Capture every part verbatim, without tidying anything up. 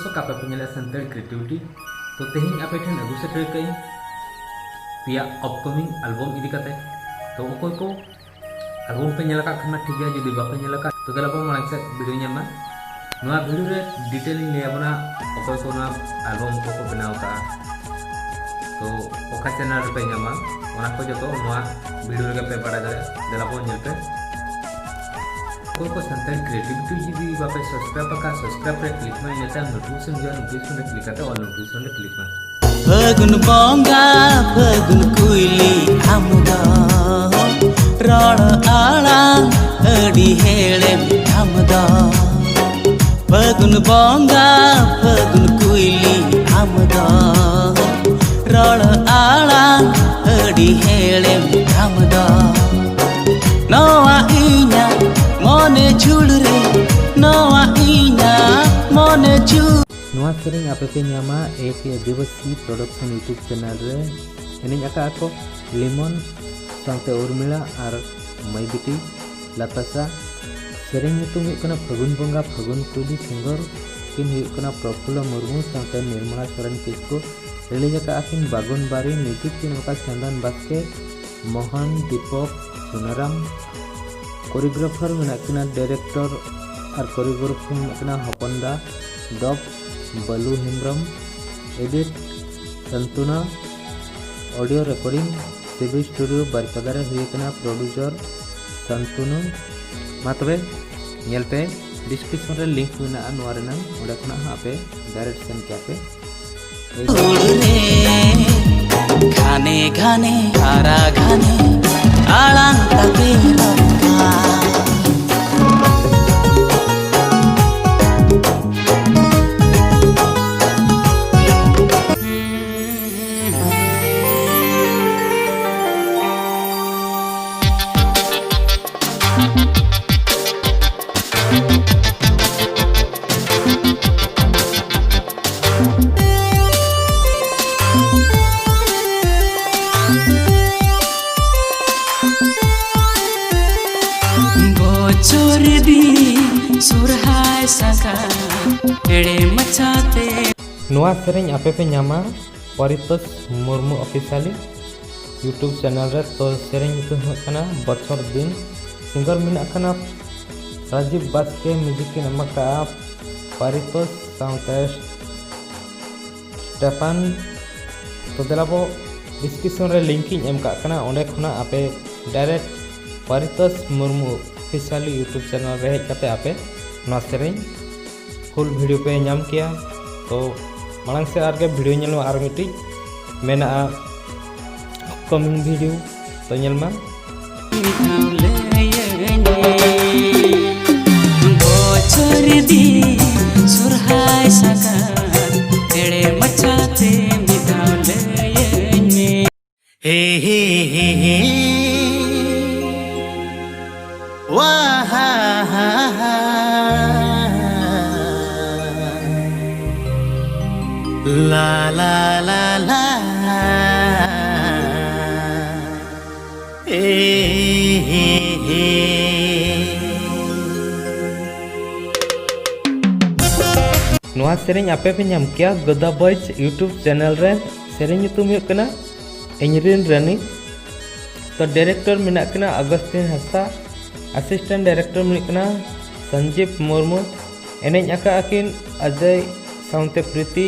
ᱛᱚ ᱟᱯᱮ ᱯᱮ ᱧᱮᱞᱮᱫ ᱥᱟᱱᱛᱟᱲᱤ ᱠᱨᱤᱭᱮᱴᱤᱵᱷᱤᱴᱤ᱾ ᱛᱚ ᱛᱮᱦᱮᱧ ᱟᱯᱮ ᱴᱷᱮᱱ ᱟᱹᱜᱩ ᱥᱮᱴᱮᱨ ᱠᱟᱹᱧ ᱯᱮᱭᱟ ᱟᱯᱠᱟᱢᱤᱝ ᱟᱞᱵᱟᱢ ᱤᱫᱤ ᱠᱟᱛᱮ᱾ ᱛᱚ ᱚᱠᱚᱭ ᱠᱚ ᱟᱞᱵᱟᱢ ᱯᱮ ᱧᱮᱞ ᱟᱠᱟᱫ ᱠᱷᱟᱱ ᱢᱟ ᱴᱷᱤᱠ ᱜᱮᱭᱟ, ᱡᱩᱫᱤ ᱵᱟᱯᱮ ᱧᱮᱞ ᱟᱠᱟᱫ ᱛᱚ ᱫᱮᱞᱟ ᱵᱚᱱ ᱢᱟᱲᱟᱝ ᱥᱮᱫ ᱵᱷᱤᱰᱤᱭᱳ ᱧᱮᱞ ᱢᱟ᱾ ᱱᱚᱣᱟ ᱵᱷᱤᱰᱤᱭᱳ ᱨᱮ ᱰᱤᱴᱮᱞ ᱤᱧ ᱞᱟᱹᱭ ᱟᱵᱚᱱᱟ ᱚᱠᱚᱭ ᱠᱚ ᱱᱚᱣᱟ ᱟᱞᱵᱟᱢ ᱠᱚᱠᱚ ᱵᱮᱱᱟᱣ ᱟᱠᱟᱫᱼᱟ, ᱛᱚ ᱚᱠᱟ ᱪᱮᱱᱮᱞ ᱨᱮᱯᱮ ᱧᱟᱢᱟ, ᱚᱱᱟ ᱠᱚ ᱡᱚᱛᱚ ᱱᱚᱣᱟ ᱵᱷᱤᱰᱤᱭᱳ ᱨᱮᱜᱮ ᱯᱮ ᱵᱟᱲᱟᱭ ᱫᱟᱲᱮᱭᱟᱜᱼᱟ᱾ ᱫᱮᱞᱟ ᱵᱚᱱ ᱧᱮᱞ ᱯᱮ᱾ ᱚᱠᱚᱭ ᱠᱚ ᱥᱟᱱᱛᱟᱲᱤ ᱠᱨᱤᱭᱮᱴᱤᱵᱷᱤᱴᱤ ᱡᱩᱫᱤ ᱵᱟᱯᱮ ᱥᱟᱵᱥᱠᱨᱟᱭᱤᱵ ᱟᱠᱟᱫ, ᱥᱟᱵᱥᱠᱨᱟᱭᱤᱵ ᱨᱮ ᱠᱞᱤᱠ ᱢᱟ, ᱤᱱᱟᱹ ᱛᱟᱭᱚᱢ ᱱᱳᱴᱤᱯᱷᱤᱠᱮᱥᱚᱱ ᱦᱤᱡᱩᱜᱼᱟ, ᱱᱳᱴᱤᱯᱷᱤᱠᱮᱥᱚᱱ ᱨᱮ ᱠᱞᱤᱠ ᱠᱟᱛᱮ ᱚᱞ ᱱᱳᱴᱤᱯᱷᱤᱠᱮᱥᱚᱱ ᱨᱮ ᱠᱞᱤᱠ ᱢᱟ᱾ ᱯᱷᱟᱹᱜᱩᱱ ᱵᱚᱸᱜᱟ ᱯᱷᱟᱹᱜᱩᱱ ᱠᱩᱭᱞᱤ ᱟᱢ ᱫᱚ ᱨᱚᱲ ᱟᱲᱟᱝ ᱟᱹᱰᱤ ᱦᱮᱲᱮᱢ ᱟᱢ ᱫᱚ᱾ ᱯᱷᱟᱹᱜᱩᱱ ᱵᱚᱸᱜᱟ ᱯᱷᱟᱹᱜᱩᱱ ᱠᱩᱭᱞᱤ ᱟᱢ ᱫᱚ ᱨᱚᱲ ᱟᱲᱟᱝ ᱟᱹᱰᱤ ᱦᱮᱲᱮᱢ ᱟᱢ ᱫᱚ᱾ ᱱᱚᱣᱟ ᱤᱧᱟᱹᱜ ᱢᱚᱱᱮ ᱡᱷᱩᱲ ᱨᱮ, ᱱᱚᱣᱟ ᱤᱧᱟᱹᱜ ᱢᱚᱱᱮ ᱡᱷᱩᱲ᱾ ᱱᱚᱣᱟ ᱥᱮᱨᱮᱧ ᱟᱯᱮ ᱯᱮ ᱧᱟᱢᱟ ᱮ ᱠᱮ ᱟᱹᱫᱤᱵᱟᱹᱥᱤ ᱯᱨᱚᱰᱟᱠᱥᱚᱱ YouTube ᱪᱮᱱᱮᱞ ᱨᱮ᱾ ᱮᱱᱮᱡ ᱟᱠᱟᱫᱼᱟ ᱠᱚ ᱞᱤᱢᱚᱱ ᱥᱟᱶᱛᱮ ᱩᱨᱢᱤᱞᱟ ᱟᱨ ᱢᱟᱹᱭ ᱵᱤᱴᱤ ᱞᱟᱛᱟᱥᱟ᱾ ᱥᱮᱨᱮᱧ ᱧᱩᱛᱩᱢ ᱦᱩᱭᱩᱜ ᱠᱟᱱᱟ ᱯᱷᱟᱹᱜᱩᱱ ᱵᱚᱸᱜᱟ ᱯᱷᱟᱹᱜᱩᱱ ᱠᱩᱭᱞᱤ᱾ ᱥᱤᱝᱜᱚᱨ ᱠᱤᱱ ᱦᱩᱭᱩᱜ ᱠᱟᱱᱟ ᱯᱨᱚᱯᱷᱩᱞᱞᱚ ᱢᱩᱨᱢᱩ ᱥᱟᱶᱛᱮ ᱱᱤᱨᱢᱚᱞᱟ ᱥᱚᱨᱮᱱ ᱠᱤᱥᱠᱩ᱾ ᱨᱤᱞᱤᱡᱽ ᱟᱠᱟᱫᱼᱟ ᱠᱤᱱ ᱵᱟᱜᱩᱱ ᱵᱟᱨᱤ᱾ ᱢᱤᱣᱡᱤᱠ ᱠᱤᱱ ᱮᱢ ᱟᱠᱟᱫ ᱪᱚᱱᱫᱚᱱ ᱵᱟᱥᱠᱮ, ᱢᱳᱦᱚᱱ, ᱫᱤᱯᱚᱠ, ᱥᱩᱱᱟᱨᱟᱢ᱾ ᱠᱳᱨᱤᱭᱳᱜᱨᱟᱯᱷᱟᱨ ᱢᱮᱱᱟᱜ ᱠᱤᱱᱟ ᱰᱟᱭᱨᱮᱠᱴᱚᱨ ᱟᱨ ᱠᱳᱨᱤᱭᱳᱜᱨᱟᱯᱷᱟᱨ ᱢᱮᱱᱟᱜ ᱠᱤᱱᱟ ᱦᱚᱯᱚᱱ ᱫᱟ, ᱰᱚᱵ Balu Hembrom, edit Santuna, audio recording Sibi studio Baripada ᱨᱮ ᱦᱩᱭ ᱟᱠᱟᱱᱟ, ᱯᱨᱚᱰᱭᱩᱥᱟᱨ ᱥᱟᱱᱛᱩᱱᱩ᱾ ᱢᱟ ᱛᱚᱵᱮ ᱧᱮᱞ ᱯᱮ, ᱰᱤᱥᱠᱨᱤᱯᱥᱚᱱ ᱨᱮ ᱞᱤᱝᱠ ᱢᱮᱱᱟᱜᱼᱟ ᱱᱚᱣᱟ ᱨᱮᱱᱟᱜ, ᱚᱸᱰᱮ ᱠᱷᱚᱱᱟᱜ ᱦᱚᱸ ᱟᱯᱮ ᱰᱟᱭᱨᱮᱠᱴ ᱥᱮᱱ ᱠᱮᱭᱟ ᱯᱮ᱾ ᱦᱩᱲ ᱨᱮ ᱜᱷᱟᱱᱮ ᱜᱷᱟᱱᱮ ᱦᱟᱨᱟ ᱜᱷᱟᱱᱮ ᱟᱲᱟᱝ ᱛᱟᱠᱮ ᱨᱚᱲᱟ᱾ ᱵᱚᱪᱷᱚᱨ ᱫᱤᱱ ᱥᱚᱨᱦᱟᱭ ᱥᱟᱠᱟᱢ ᱦᱮᱲᱮᱢ ᱢᱟᱪᱷᱟᱛᱮ᱾ ᱱᱚᱣᱟ ᱥᱮᱨᱮᱧ ᱟᱯᱮ ᱯᱮ ᱧᱟᱢᱟ ᱯᱟᱨᱤᱛᱳᱥ ᱢᱩᱨᱢᱩ Officially YouTube channel ᱨᱮ᱾ ᱛᱚ ᱥᱮᱨᱮᱧ ᱧᱩᱛᱩᱢ ᱦᱩᱭᱩᱜ ᱠᱟᱱᱟ ᱵᱚᱪᱷᱚᱨ ᱫᱤᱱ᱾ Singer ᱢᱮᱱᱟᱜ ᱠᱟᱱᱟ ᱨᱟᱡᱤᱵ ᱵᱟᱥᱠᱮ, music ᱠᱤᱱ ᱮᱢ ᱟᱠᱟᱫᱼᱟ ᱯᱟᱨᱤᱛᱳᱥ ᱥᱟᱶᱛᱮ ᱥᱴᱮᱯᱟᱱ᱾ ᱛᱚ ᱫᱮᱞᱟ ᱵᱚ description ᱨᱮ link ᱤᱧ ᱮᱢ ᱠᱟᱜ ᱠᱟᱱᱟ, ᱚᱸᱰᱮ ᱠᱷᱚᱱᱟᱜ ᱟᱯᱮ direct ᱯᱟᱨᱤᱛᱳᱥ Murmu Officially YouTube channel ᱨᱮ ᱦᱮᱡ ᱠᱟᱛᱮ ᱟᱯᱮ ᱱᱚᱣᱟ ᱥᱮᱨᱮᱧ full video ᱯᱮ ᱧᱟᱢ ᱠᱮᱭᱟ᱾ ᱛᱚ ᱢᱟᱲᱟᱝ ᱥᱮᱫ ᱟᱨᱜᱮ video ᱧᱮᱞ ᱢᱮ, ᱟᱨ ᱢᱤᱫᱴᱤᱡ ᱢᱮᱱᱟᱜᱼᱟ upcoming video, ᱛᱚ ᱧᱮᱞ ᱢᱟ᱾ ᱢᱤᱫ ᱫᱷᱟᱣ ᱞᱟᱹᱭᱟᱹᱧ ᱢᱮ, ᱵᱚᱪᱷᱚᱨ ᱫᱤᱱ ᱥᱚᱨᱦᱟᱭ ᱥᱟᱠᱟᱢ ᱦᱮᱲᱮ ᱢᱟᱪᱷᱟᱛᱮ ᱢᱤᱫ ᱫᱷᱟᱣ ᱞᱟᱹᱭᱟᱹᱧ ᱢᱮ᱾ ᱦᱮ ᱦᱮ ᱦᱮ ᱦᱮ, ᱣᱟ ᱦᱟ ᱦᱟ ᱦᱟ, ᱞᱟ ᱞᱟ ᱞᱟ ᱞᱟ, ᱮ ᱦᱮ ᱦᱮ᱾ ᱱᱚᱣᱟ ᱥᱮᱨᱮᱧ ᱟᱯᱮ ᱯᱮ ᱧᱟᱢ ᱠᱮᱭᱟ ᱜᱚᱫᱟ Boys YouTube channel ᱨᱮ᱾ ᱥᱮᱨᱮᱧ ᱧᱩᱛᱩᱢ ᱦᱩᱭᱩᱜ ᱠᱟᱱᱟ ᱤᱧᱨᱮᱱ ᱨᱟᱹᱱᱤ᱾ ᱛᱚ director ᱢᱮᱱᱟᱜ ᱠᱤᱱᱟ ᱟᱜᱚᱥᱴᱤᱱ ᱦᱟᱸᱥᱫᱟ, assistant director ᱢᱮᱱᱟᱜ ᱠᱤᱱᱟ ᱥᱚᱧᱡᱤᱵᱽ ᱢᱩᱨᱢᱩ, ᱮᱱᱮᱡ ᱟᱠᱟᱫ ᱟᱹᱠᱤᱱ ᱚᱡᱚᱭ ᱥᱟᱶᱛᱮ ᱯᱨᱤᱛᱤ,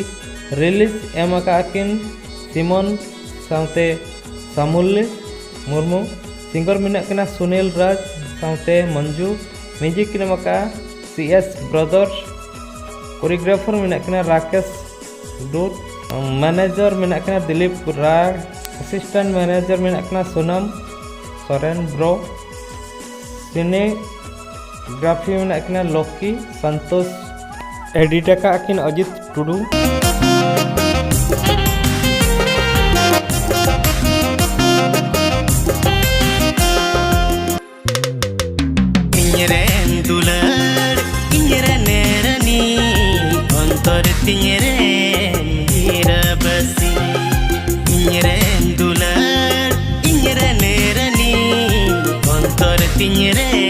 release ᱮᱢ ᱟᱠᱟᱫ ᱟᱹᱠᱤᱱ ᱥᱤᱢᱚᱱ ᱥᱟᱶᱛᱮ ᱥᱟᱢᱩᱞᱞᱤ ᱢᱩᱨᱢᱩ, singer ᱢᱮᱱᱟᱜ ᱠᱤᱱᱟ ᱥᱩᱱᱤᱞ ᱨᱟᱡᱽ ᱥᱟᱶᱛᱮ ᱢᱚᱧᱡᱩ, music ᱠᱤᱱ ᱮᱢ ᱟᱠᱟᱫᱼᱟ ᱥᱤ ᱮᱥ Brothers, choreographer ᱢᱮᱱᱟᱜ ᱠᱤᱱᱟ ᱨᱟᱠᱮᱥ ᱰᱩᱛ, manager ᱢᱮᱱᱟᱜ ᱠᱤᱱᱟ ᱫᱤᱞᱤᱯ ᱨᱟᱭ, assistant manager ᱢᱮᱱᱟᱜ ᱠᱤᱱᱟ ᱥᱳᱱᱟᱢ ᱥᱚᱨᱮᱱ ᱵᱨᱳ, cinematography ᱢᱮᱱᱟᱜ ᱠᱤᱱᱟ ᱞᱚᱠᱤ ᱥᱟᱱᱛᱳᱥ, edit ᱟᱠᱟᱫ ᱠᱤᱱ ᱚᱡᱤᱛ ᱴᱩᱰᱩ᱾ ᱤᱧᱨᱮᱱ ᱫᱩᱞᱟᱹᱲ, ᱤᱧᱨᱮᱱ ᱨᱟᱹᱱᱤ, ᱚᱱᱛᱚᱨ ᱛᱤᱧ ᱨᱮᱱ ᱜᱤᱨᱟᱹᱵᱟᱹᱥᱤ᱾ ᱤᱧᱨᱮᱱ ᱫᱩᱞᱟᱹᱲ, ᱤᱧᱨᱮᱱ ᱨᱟᱹᱱᱤ, ᱚᱱᱛᱚᱨ ᱛᱤᱧ ᱨᱮᱱ